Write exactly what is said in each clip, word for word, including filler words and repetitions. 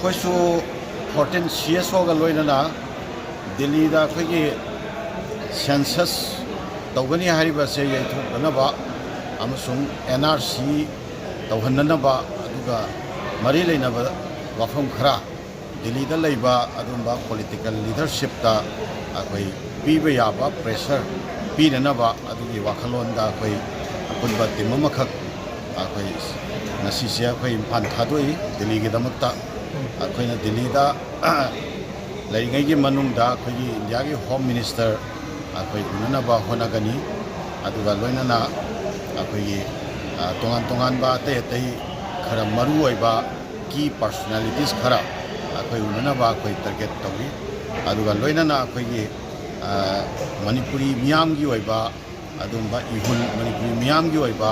ꯑꯩꯈꯣꯏꯁꯨ fourteen C S ꯑꯣꯒ ꯂꯣꯏꯅꯅ ꯗꯤꯜꯂꯤꯗ ꯑꯩꯈꯣꯏꯒꯤ ꯁꯦꯟꯁꯁ ꯇꯧꯒꯅꯤ ꯍꯥꯏꯔꯤꯕꯁꯦ ꯌꯩꯊꯣꯛꯅꯅꯕ ꯑꯃꯁꯨꯡ ꯑꯦꯟ ꯑꯥꯔ ꯁꯤ ꯇꯧꯍꯟꯅꯅꯕ, ꯑꯗꯨꯒ ꯃꯔꯤ ꯂꯩꯅꯕ ꯋꯥꯐꯝ ꯈꯔ ꯗꯤꯜꯂꯤꯗ ꯂꯩꯕ ꯑꯗꯨꯒꯨꯝꯕ ꯄꯣꯂꯤꯇꯤꯀꯦꯜ ꯂꯤꯗꯔꯁꯤꯞꯇ ꯑꯩꯈꯣꯏ ꯄꯤꯕ ꯌꯥꯕ ꯄ꯭ꯔꯦꯁꯔ ꯄꯤꯅꯅꯕ ꯑꯗꯨꯒꯤ ꯋꯥꯈꯜꯂꯣꯟꯗ ꯑꯩꯈꯣꯏ ꯑꯄꯨꯟꯕ ꯇꯤꯝ ꯑꯃꯈꯛ ꯑꯩꯈꯣꯏ ꯉꯁꯤꯁꯦ ꯑꯩꯈꯣꯏ ꯏꯝꯐꯥꯜ ꯊꯥꯗꯣꯛꯏ ꯗꯤꯜꯂꯤꯒꯤꯗꯃꯛꯇ꯫ ꯑꯩꯈꯣꯏꯅ ꯗꯤꯜꯂꯤꯗ ꯂꯩꯔꯤꯉꯩꯒꯤ ꯃꯅꯨꯡꯗ ꯑꯩꯈꯣꯏꯒꯤ ꯏꯟꯗꯤꯌꯥꯒꯤ ꯍꯣꯝ ꯃꯤꯅꯤꯁꯇꯔ ꯑꯩꯈꯣꯏ ꯎꯅꯅꯕ ꯍꯣꯠꯅꯒꯅꯤ꯫ ꯑꯗꯨꯒ ꯂꯣꯏꯅꯅ ꯑꯩꯈꯣꯏꯒꯤ, ꯑ, ꯇꯣꯉꯥꯟ ꯇꯣꯉꯥꯟꯕ ꯑꯇꯩ ꯑꯇꯩ ꯈꯔ ꯃꯔꯨ ꯑꯣꯏꯕ ꯀꯤ ꯄꯔꯁꯣꯅꯦꯂꯤꯇꯤꯁ ꯈꯔ ꯑꯩꯈꯣꯏ ꯎꯅꯅꯕ ꯑꯩꯈꯣꯏ ꯇꯥꯔꯒꯦꯠ ꯇꯧꯔꯤ꯫ ꯑꯗꯨꯒ ꯂꯣꯏꯅꯅ ꯑꯩꯈꯣꯏꯒꯤ, ꯑ, ꯃꯅꯤꯄꯨꯔꯤ ꯃꯤꯌꯥꯝꯒꯤ ꯑꯣꯏꯕ ꯑꯗꯨꯒꯨꯝꯕ ꯏꯍꯨꯜ, ꯃꯅꯤꯄꯨꯔꯤ ꯃꯤꯌꯥꯝꯒꯤ ꯑꯣꯏꯕ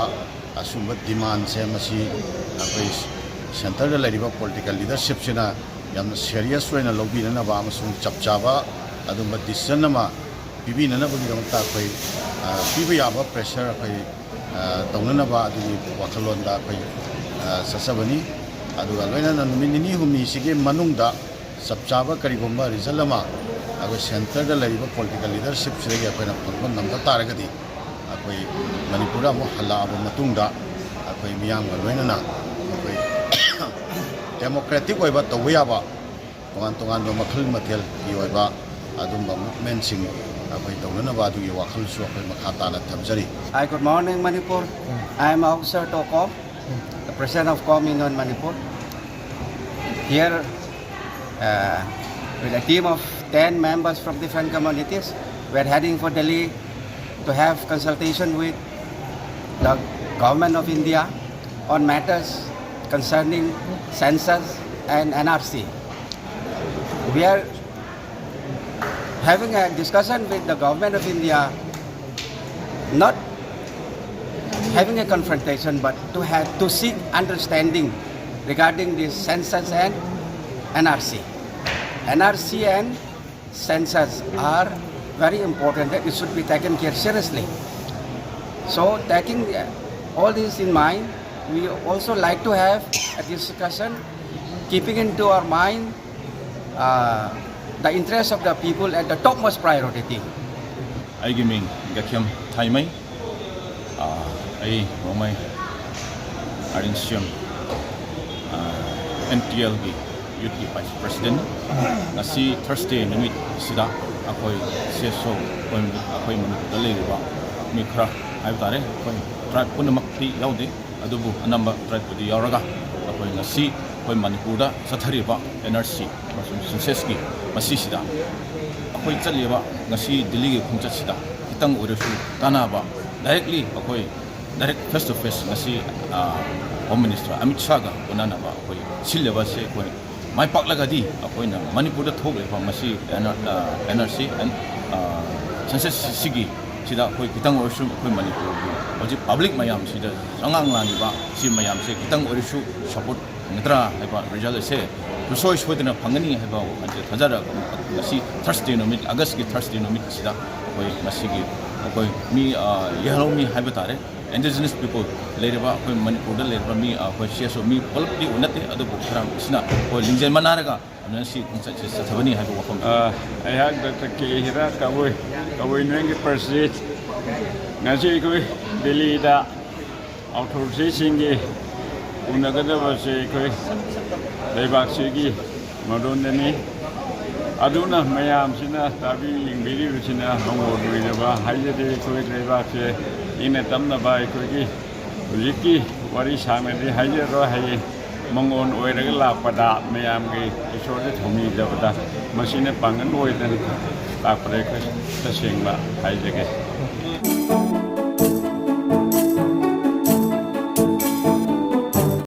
ꯑꯁꯨꯝꯕ ꯗꯤꯃꯥꯟꯁꯦ ꯃꯁꯤ ꯑꯩꯈꯣꯏ ꯁꯦꯟꯇꯔꯗ ꯂꯩꯔꯤꯕ ꯄꯣꯂꯤꯇꯤꯀꯦꯜ ꯂꯤꯗꯔꯁꯤꯞꯁꯤꯅ ꯌꯥꯝꯅ ꯁꯦꯔꯤꯌꯁ ꯑꯣꯏꯅ ꯂꯧꯕꯤꯅꯅꯕ ꯑꯃꯁꯨꯡ ꯆꯞ ꯆꯥꯕ ꯑꯗꯨꯝꯕ ꯗꯤꯁꯤꯖꯟ ꯑꯃ ꯄꯤꯕꯤꯅꯅꯕꯒꯤꯗꯃꯛꯇ ꯑꯩꯈꯣꯏ, ꯑ, ꯄꯤꯕ ꯌꯥꯕ ꯄ꯭ꯔꯦꯁꯔ ꯑꯩꯈꯣꯏ, ꯑ, ꯇꯧꯅꯅꯕ ꯑꯗꯨꯒꯤ ꯋꯥꯈꯜꯂꯣꯟꯗ ꯑꯩꯈꯣꯏ, ꯑ, ꯆꯠꯆꯕꯅꯤ꯫ ꯑꯗꯨꯒ ꯂꯣꯏꯅꯅ ꯅꯨꯃꯤꯠ ꯅꯤꯅꯤ ꯍꯨꯝꯅꯤꯁꯤꯒꯤ ꯃꯅꯨꯡꯗ ꯆꯞ ꯆꯥꯕ ꯀꯔꯤꯒꯨꯝꯕ ꯔꯤꯖꯜ ꯑꯃ ꯑꯩꯈꯣꯏ ꯁꯦꯟꯇꯔꯗ ꯂꯩꯔꯤꯕ ꯄꯣꯂꯤꯇꯤꯀꯦꯜ ꯂꯤꯗꯔꯁꯤꯞꯁꯤꯗꯒꯤ ꯑꯩꯈꯣꯏꯅ ꯐꯪꯕ ꯉꯝꯕ ꯇꯥꯔꯒꯗꯤ ꯑꯩꯈꯣꯏ ꯃꯅꯤꯄꯨꯔꯗ ꯑꯃꯨꯛ ꯍꯜꯂꯛꯑꯕ ꯃꯇꯨꯡꯗ ꯑꯩꯈꯣꯏ ꯃꯤꯌꯥꯝꯒ ꯂꯣꯏꯅꯅ ꯑꯩꯈꯣꯏ ꯗꯦꯃꯣꯀ꯭ꯔꯦꯇꯤꯛ ꯑꯣꯏꯕ ꯇꯧꯕ ꯌꯥꯕ ꯇꯣꯉꯥꯟ ꯇꯣꯉꯥꯟꯕ ꯃꯈꯜ ꯃꯊꯦꯜꯒꯤ ꯑꯣꯏꯕ ꯑꯗꯨꯝꯕ ꯃꯨꯚꯃꯦꯟꯁꯤꯡ ꯑꯩꯈꯣꯏ ꯇꯧꯅꯅꯕ ꯑꯗꯨꯒꯤ ꯋꯥꯈꯜꯁꯨ ꯑꯩꯈꯣꯏ ꯃꯈꯥ ꯇꯥꯅ ꯊꯝꯖꯔꯤ꯫ Hi, good morning, Manipur. I am Aung Sir Tokom, the president of Com Union Manipur. Here, uh, with a team of ten members from different communities, we are heading for Delhi to have consultation with the Government of India on matters concerning census and N R C. We are having a discussion with the Government of India, not having a confrontation, but to have, to seek understanding regarding this census and N R C. N R C and census are very important, that it should be taken care seriously. So, taking, uh, all this in mind, we also like to have a discussion Keeping into our mind uh, the interest of the people at the topmost priority. ꯑꯩꯒꯤ ꯃꯤꯡ ꯒꯈ꯭ꯌꯝ ꯊꯥꯏꯃꯩ꯫ ꯑꯥ, ꯑꯩ Rongmei R N C M, ꯑꯥ, N T ꯑꯦꯜꯒꯤ ꯌꯨꯠꯀꯤ vice president. ꯉꯁꯤ ꯊꯔꯁꯗꯦ ꯅꯨꯃꯤꯠꯁꯤꯗ ꯑꯩꯈꯣꯏ ꯁꯤ ꯑꯦꯁ ꯑꯣ, ꯑꯩꯈꯣꯏ, ꯑꯩꯈꯣꯏ ꯃꯅꯤꯄꯨꯔꯗ ꯂꯩꯔꯤꯕ ꯃꯤ ꯈꯔ ꯍꯥꯏꯕ ꯇꯥꯔꯦ, ꯑꯩꯈꯣꯏ ꯇ꯭ꯔꯥꯏꯕ ꯄꯨꯝꯅꯃꯛꯇꯤ ꯌꯥꯎꯗꯦ, ꯑꯗꯨꯕꯨ ꯑꯅꯝꯕ ꯇ꯭ꯔꯥꯏꯕꯄꯨꯗꯤ ꯌꯥꯎꯔꯒ ꯑꯩꯈꯣꯏ ꯉꯁꯤ ꯑꯩꯈꯣꯏ ꯃꯅꯤꯄꯨꯔꯗ ꯆꯠꯊꯔꯤꯕ ꯑꯦꯟ ꯑꯥꯔ ꯁꯤ ꯑꯃꯁꯨꯡ ꯁꯦꯟꯁꯁꯀꯤ ꯃꯁꯤꯁꯤꯗ ꯑꯩꯈꯣꯏ ꯆꯠꯂꯤꯕ ꯉꯁꯤ ꯗꯤꯜꯂꯤꯒꯤ ꯈꯣꯡꯆꯠꯁꯤꯗ ꯈꯤꯇꯪ ꯑꯣꯏꯔꯁꯨ ꯀꯥꯟꯅꯕ, ꯗꯥꯏꯔꯦꯛꯂꯤ ꯑꯩꯈꯣꯏ ꯗꯥꯏꯔꯦꯛ ꯐꯦꯁ ꯇꯨ ꯐꯦꯁ ꯉꯁꯤ, ꯑ, ꯍꯣꯝ ꯃꯤꯅꯤꯁꯇꯔ ꯑꯃꯤꯠ ꯁꯥꯍꯒ ꯎꯅꯅꯕ ꯑꯩꯈꯣꯏ ꯁꯤꯜꯂꯤꯕꯁꯦ ꯑꯩꯈꯣꯏ ꯃꯥꯏ ꯄꯥꯛꯂꯒꯗꯤ ꯑꯩꯈꯣꯏꯅ ꯃꯅꯤꯄꯨꯔꯗ ꯊꯣꯛꯂꯤꯕ ꯃꯁꯤ ꯑꯦꯟ ꯑꯥꯔ, ꯑ, ꯑꯦꯟ ꯑꯥꯔ ꯁꯤ ꯑꯦꯟ, ꯑ, ꯁꯦꯟꯁꯁ ꯁꯤꯒꯤ ꯁꯤꯗ ꯑꯩꯈꯣꯏ ꯈꯤꯇꯪ ꯑꯣꯏꯔꯁꯨ ꯑꯩꯈꯣꯏ ꯃꯅꯤꯄꯨꯔꯒꯤ ꯍꯧꯖꯤꯛ ꯄꯕ꯭ꯂꯤꯛ ꯃꯌꯥꯝꯁꯤꯗ ꯆꯉꯥꯡ ꯂꯥꯡꯉꯤꯕ ꯁꯤ ꯃꯌꯥꯝꯁꯦ ꯈꯤꯇꯪ ꯑꯣꯏꯔꯁꯨ ꯁꯄꯣꯔꯠ ꯐꯪꯒꯗ꯭ꯔꯥ ꯍꯥꯏꯕ ꯔꯤꯖꯜ ꯑꯁꯦ ꯁꯨꯡꯁꯣꯏ ꯁꯣꯏꯗꯅ ꯐꯪꯒꯅꯤ ꯍꯥꯏꯕ ꯋꯥꯈꯜꯁꯦ ꯊꯥꯖꯔꯒ ꯉꯁꯤ ꯊꯔꯁꯗꯦ ꯅꯨꯃꯤꯠ, ꯑꯥꯒꯁꯀꯤ ꯊꯔꯁꯗꯦ ꯅꯨꯃꯤꯠ ꯑꯁꯤꯗ ꯑꯩꯈꯣꯏ ꯉꯁꯤꯒꯤ ꯑꯩꯈꯣꯏ ꯃꯤ, ꯑ, ꯌꯦꯜꯍꯧꯃꯤ ꯍꯥꯏꯕ ꯇꯥꯔꯦ, ꯏꯟꯗꯤꯖꯤꯅꯁ ꯄꯤꯄꯜ ꯂꯩꯔꯤꯕ ꯑꯩꯈꯣꯏ ꯃꯅꯤꯄꯨꯔꯗ ꯂꯩꯔꯤꯕ ꯃꯤ, ꯑ, ꯑꯩꯈꯣꯏ ꯁꯤ ꯑꯦꯁ ꯑꯣ ꯃꯤ ꯄꯨꯂꯞꯇꯤ ꯅꯠꯇꯦ, ꯑꯗꯨꯕꯨ ꯈꯔ ꯑꯁꯤꯅ ꯑꯩꯈꯣꯏ ꯂꯤꯡꯖꯦꯜ ꯃꯥꯟꯅꯔꯒ ꯉꯁꯤ ꯈꯣꯡꯆꯠꯁꯤ ꯆꯠꯊꯕꯅꯤ ꯍꯥꯏꯕ ꯋꯥꯐꯝ꯫ ꯑ, ꯑꯩꯍꯥꯛ ꯗꯥꯛꯇꯔ ꯀꯦ ꯍꯤꯔꯥ ꯀꯕꯣꯏ, ꯀꯕꯣꯏ ꯅꯣꯏꯒꯤ ꯄ꯭ꯔꯁꯤꯗꯦꯟ꯫ ꯉꯁꯤ ꯑꯩꯈꯣꯏ ꯗꯤꯜꯂꯤꯗ ꯑꯣꯊꯣꯔꯤꯇꯤꯁꯤꯡꯒꯤ ꯎꯅꯒꯗꯕꯁꯦ ꯑꯩꯈꯣꯏ ꯂꯩꯕꯥꯛꯁꯤꯒꯤ ꯃꯔꯣꯟꯗꯅꯤ꯫ ꯑꯗꯨꯅ ꯃꯌꯥꯝꯁꯤꯅ ꯇꯥꯕꯤ ꯌꯦꯡꯕꯤꯔꯤꯕꯁꯤꯅ ꯃꯉꯣꯟ ꯑꯣꯏꯅꯕ ꯍꯥꯏꯖꯗꯦ꯫ ꯑꯩꯈꯣꯏ ꯂꯩꯕꯥꯛꯁꯦ ꯏꯪꯅ ꯇꯞꯅꯕ ꯑꯩꯈꯣꯏꯒꯤ ꯍꯧꯖꯤꯛꯀꯤ ꯋꯥꯔꯤ ꯁꯥꯡꯅꯗꯤ ꯍꯥꯏꯖꯔꯣꯏ꯫ ꯍꯌꯦꯡ ꯃꯉꯣꯟ ꯑꯣꯏꯔꯒ ꯂꯥꯛꯄꯗ ꯃꯌꯥꯝꯒꯤ ꯏꯁꯣꯔꯗ ꯊꯧꯅꯤꯖꯕꯗ ꯃꯁꯤꯅ ꯄꯥꯡꯒꯜ ꯑꯣꯏꯗꯅ ꯂꯥꯛꯄꯗ ꯑꯩꯈꯣꯏ ꯇꯁꯦꯡꯕ ꯍꯥꯏꯖꯒꯦ꯫